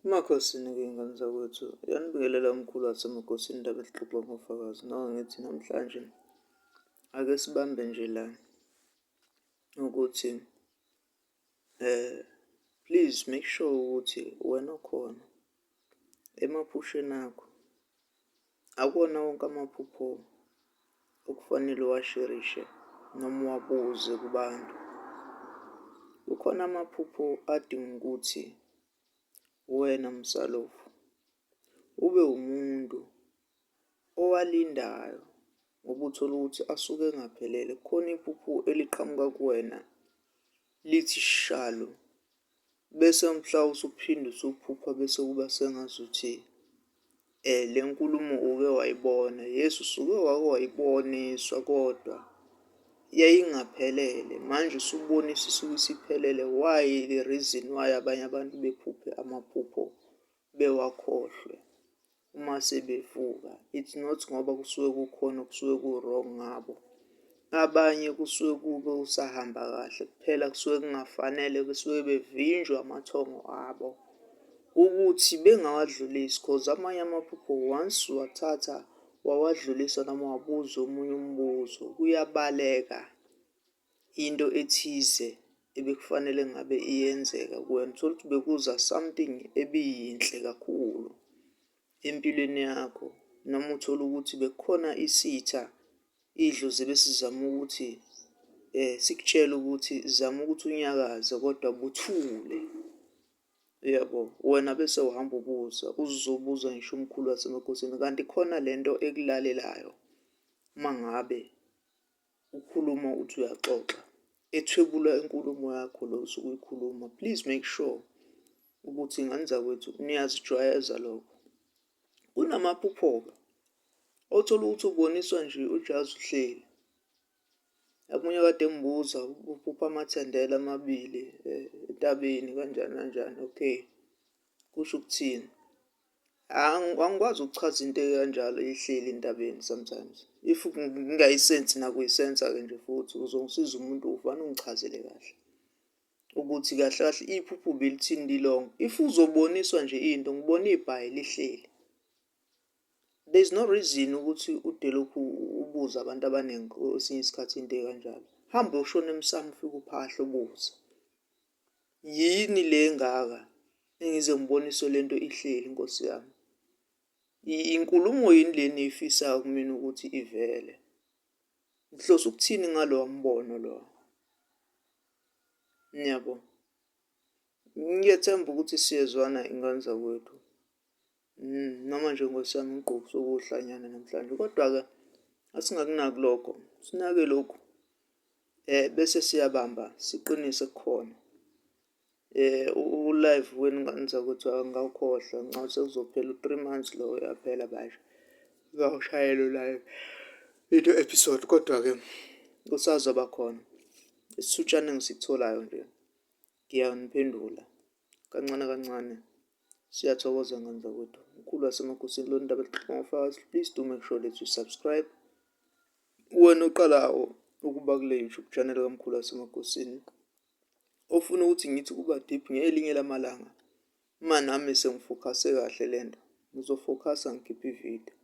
Emakhosini-ke y'ngane zakwethu, uyanibingelela umkhulu waseMakhosini, indaba exoxwa ngofakazi. Noma ngithi namhlanje ake sibambe nje la ukuthi please make sure ukuthi wena okhona emaphusheni akho, akuwona wonke amaphupho okufanele uwasherishe noma uwabuze kubantu. Kukhona amaphupho adinga ukuthi wena msalofu ube umuntu owalindayo ngoba uthole ukuthi asuke engaphelele. Kukhona iphupho eliqhamuka kuwena lithi shalo, bese mhla usuphinda usuphupha bese kuba sengazuthi le nkulumo uke wayibona. Yes, usuke wake wayiboniswa kodwa yayingaphelele, manje usubonisa isuke isiphelele. Why, the reason why abanye abantu bephuphe amaphupho bewakhohlwe uma sebevuka, it's not ngoba kusuke kukhona okusuke ku-wrong ngabo. Abanye kusuke kube kusahamba kahle kuphela, kusuke kungafanele, besuke bevinjwa amathongo abo ukuthi bengawadlulisi, 'cause amanye amaphupho once wathatha wawadlulisa noma wabuza omunye umbuzo, kuyabaleka into ethize ebekufanele ngabe iyenzeka kuwena. Uthole ukuthi bekuza something ebiyinhle kakhulu empilweni yakho, noma uthole ukuthi bekukhona isitha, idlozi ebesizama ukuthi sikutshele ukuthi zama ukuthi unyakaze kodwa buthule. Uyabo, wena bese uhamba ubuza, uzobuza ngisho umkhulu wasemakhosini, kanti khona lento ekulalelayo uma ngabe ukhuluma uthi uyaxoxa, ethwebula inkulumo yakho lo osuke uyikhuluma. Please make sure ukuthi, ngane zakwethu, niyazijwayeza lokho. Kunamaphupho-ke othola ukuthi uboniswa nje ujazi uhleli. Omunye kade engibuza, uphupha amathendela amabili entabeni kanjani kanjani, okay, kusho ukuthini? Angikwazi ukuchaza into ekanjalo ihleli entabeni sometimes. If ngingayisensi nakuyisensa-ke nje futhi uzongisiza umuntu ufane ungichazele kahle ukuthi kahle kahle iphupho belithini lilonke. If uzoboniswa nje into, ngibona ibhayi lihleli, there is no reason ukuthi ude lokhu ubuze abantu abaningi kwesinye isikhathi into ekanjalo. Hamba uyoshona emsamo, ufike uphahle, ubuze yini le ngaka engize ngiboniswe lento ihleli, nkosi yami. Inkulumo yini le eniyifisayo kumina ukuthi ivele? Ngihlose ukuthini ngalowa mbono lo? Niyabo? Ngiyethemba ukuthi siyezwana, ingane zakwethu. Noma nje nkosi yami ngigqoke sokuhlanyana namhlanje, kodwa-ke asingakunaki lokho, sinake lokhu bese siyabamba siqinise kukhona. U-live wengane zakwethu angawukhohlwa, ngicabanga sekuzophela u-3 months lo, uyaphela manje ngawushayela u-live into episode, kodwa-ke kusazoba khona isithutshana engisitholayo nje, ngiyaniphendula kancane kancane. Siyathokoza, ngane zakwethu. Mkhulu wasemakhosini lo, ndaba exoxa. Please do make sure that you subscribe, wena oqalayo ukuba kule YouTube channel kaMkhulu wasemakhosini, ofuna ukuthi ngithi kuba deep ngelinye lamalanga. Uma nami sengifokhase kahle lento, ngizofokhasa ngikhiphe ividiyo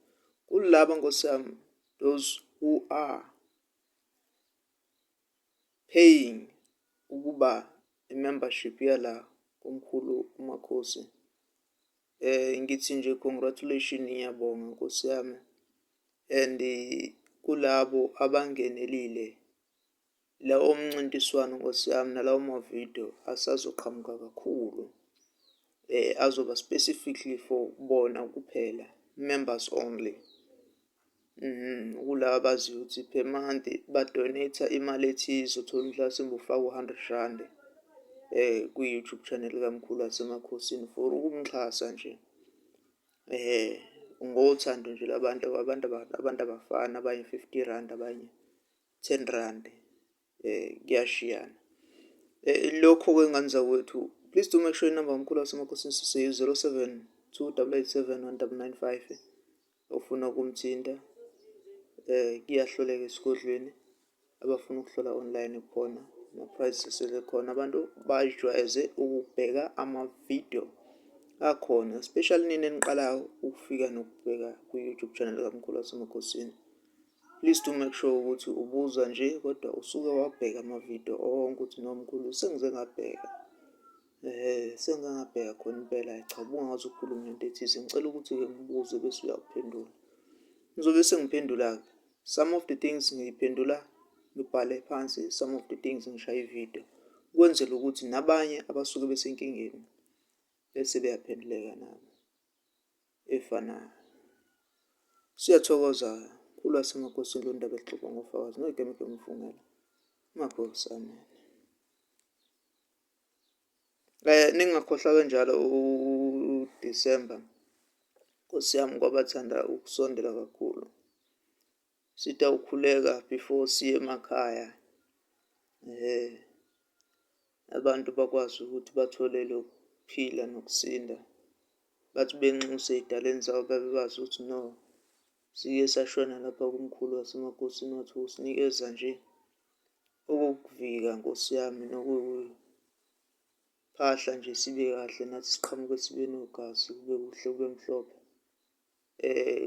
kulaba, nkosi yami, those who are paying ukuba i-membership yala komkhulu uMakhosi. Ngithi nje congratulation, ngiyabonga nkosi yami, and kulabo abangenelile lawo mncintiswano, nkosi yami, nalawo mavidiyo asazoqhamuka kakhulu, azoba specifically for bona kuphela, members only. Kulaba abaziyo ukuthi per month ba-donate imali ethize, uthola mhlasimbe ufake u-R100 kwi-YouTube channel kaMkhulu waseMakhosini for ukumxhasa nje ngothando nje labantu. Abantu abafani, abanye R50, abanye R10, kuyashiyana lokho-ke, ngane zakwethu. Please do make sure inamba kaMkhulu waseMakhosini siseyi 072 887 1995, ofuna ukumthinta. Kuyahloleka esigodlweni, abafuna ukuhlola online khona, ama-prices asele khona. Abantu bajwayeze ukubheka amavidiyo Akhona, especially nina eniqalayo ukufika nokubheka kwi-YouTube channel kaMkhulu waseMakhosini. Please do make sure ukuthi ubuza nje kodwa usuke wabheka amavidiyo onke, ukuthi nomkhulu sengize ngabheka, sengize ngabheka khona impela. Cha, ubungaze ukhulume ngento ethize, ngicela ukuthi-ke ngibuze bese uyakuphendula. Ngizobe sengiphendula-ke some of the things, ngiyiphendula ngibhale phansi, some of the things ngishaye ividiyo, ukwenzela ukuthi nabanye abasuke besenkingeni bese beyaphenduleka nabo efanayo. Siyathokoza, Mkhulu waseMakhosini, lo ndaba exoxwa ngofakazi noyigemegeme mfungela makhosi, amen. Ningakhohlwa kanjalo uDisemba, Nkosi yami, kwabathanda ukusondela kakhulu. Sitawukhuleka before siye emakhaya. Abantu bakwazi ukuthi bathole lokuphila nokusinda. Bathi benxuse ey'dalweni zabo babe bazi ukuthi no, sike sashona lapha kumkhulu waseMakhosini, wathi usinikeza nje okokuvika, Nkosi yami, nokuphahla nje sibe kahle nathi, siqhamuke sibe nogazi, kube kuhle, kube mhlophe.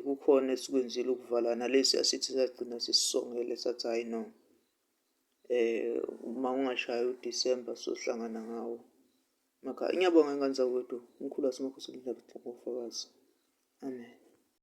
Kukhona esikwenzile ukuvala nalesi asithi sagcina sisisongele, sathi hhayi no, uma ungashayi uDisemba sohlangana ngawo emakhaya. Ngiyabonga, ngane zakwethu. Umkhulu waseMakhosini, ufakazi, amen.